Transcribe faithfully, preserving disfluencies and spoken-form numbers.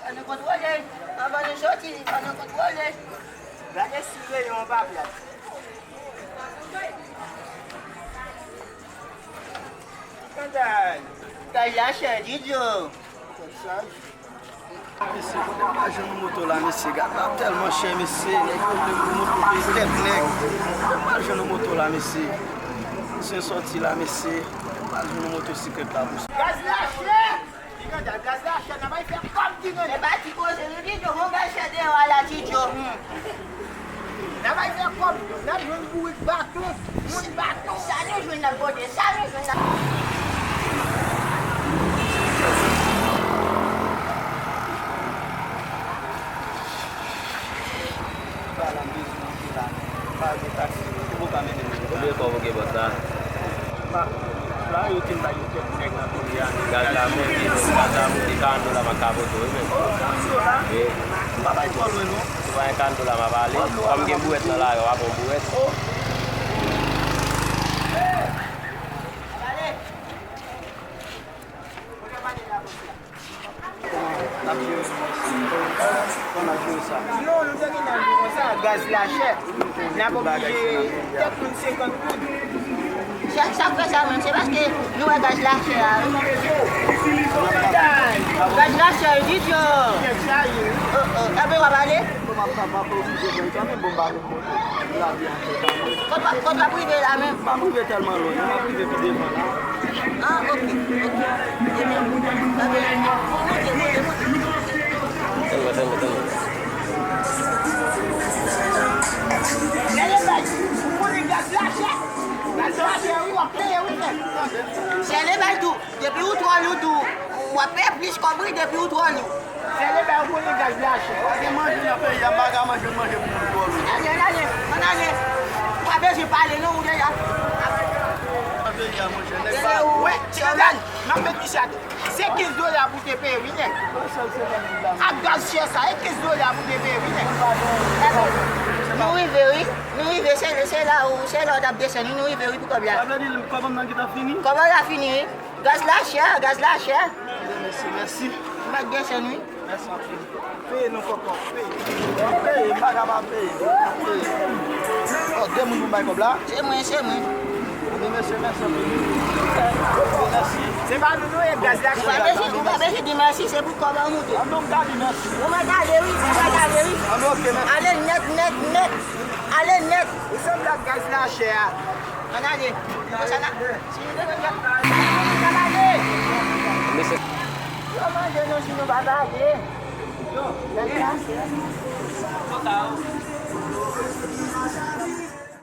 Fò nou kontwole, anvan nou soti, fò nou kontwole. Gade si reyon an pa plat. Gad, gad la chè, Didyo. Tèt chaj. Mesye, kote m pa jwenn yon moto la, mesye? Gaz la tèlman chè, mesye. Nèg yo vle pou moto peye tèt nèg. Kote m pa jwenn yon moto la, mesye? Misye sòti la, mesye. Kote m pa jwenn yon motosiklèt la pou sa? Gaz la chè! Li ganda, gaz la chè, n ap al fè kòb ki gande. E pa ti koze, nou di yo gon gaz chè deyò a la, Didyo. Hmm. N ap al fè kòb, n ap jwenn bourik baton, moun baton. Sa nou jwenn n ap pote, sa nou jwenn n ap. Ba la, m bezwen monte la. Pa gen taksi, kote pou ka mennen m? Konbyen kòb ou gen bò sa? Ba, la yo te bay yon kèk nèg nan kounye a. Gaz la monte, gaz la monte, karant dola m ap ka pote w, wi, men. Oh, karant dola? Wi. M pa bay twò lwen, non. Ou pa gen karant dola, m ap ale. Kòm gen bouwèt nan lari, w ap pran bouwèt. Oh. N ap jere sa. Kòman n ap jere sa? Non, nou te gentan di konsa, gaz la chè. N ap oblije tèt moun senkant goud. Sa, sa k fè sa menm, se paske nou wè gaz la chè a. Gaz la chè, Didyo. Oh, oh, ebyen w ap ale? Kòman m pa, pa oblije pran kanmenm, bon, m pa gen moto. Lavi an fè pa mwen. Kot w ap, kot w ap rive la menm? M ap rive tèlman lwen, non, m ap rive pi devan la. Ah, ok, ok. Ebyen, ebyen, monte, monte, monte. Tann mwen, tann mwen, tann mwen. Gade bay, ou konnen gaz la chè. Gaz la chè, wi, w ap peye, wi, frè. Sèl e bay tou. Depi ou twò lou tou, w ap peye plis kòb wi depi ou twò lou. Sèl e bay ou konnen gaz la chè. Pa gen manje nan peyi a, m pa ka manje manje pou moun twò lou. Ann ale, ann ale, ann ale. Ou pa bezwen pale non, ou deja. Nan peyi a, monchè, nèg pa wè, se gaz, m ap met misye atè. Se kenz dola pou te peye, wi, nèg. Ak gaz chè sa, e kenz dola pou te peye, wi, nèg. Nou rive, wi. Nou rive, se, se la ou, se la ou t ap desann, wi, nou rive, wi, pou kòb la. Sa vle di, kòb an nan ki t ap fini? Kòb an la fini, wi. Gaz la chè, gaz la chè. Mèsi, mèsi. M pa t gen chèn, wi. Mèsi anpil. Peye nou kòkò, peye. Peye, m pa ka pa peye. Peye. Oh, de moun pou m bay kòb la? Se mwen, se mwen. Anben, mesye, mèsi anpil. Mèsi. Se pa nou, nou ye gaz la. Ou pa bezwen, ou pa bezwen di mèsi, se pou kòb an moute. Anben, m ka di mèsi. Ou mèt ale, wi, ou mèt ale, wi. Anben, ok, mèsi. Ale nèt, nèt, nèt. Ale nèt. Ou sanble ak gaz la chè a. Ann ale. Konsa n a, si nou te konn fè, n ap ale. Mesye. Yo manje nou si nou pa pale. Yo, gaz la chè.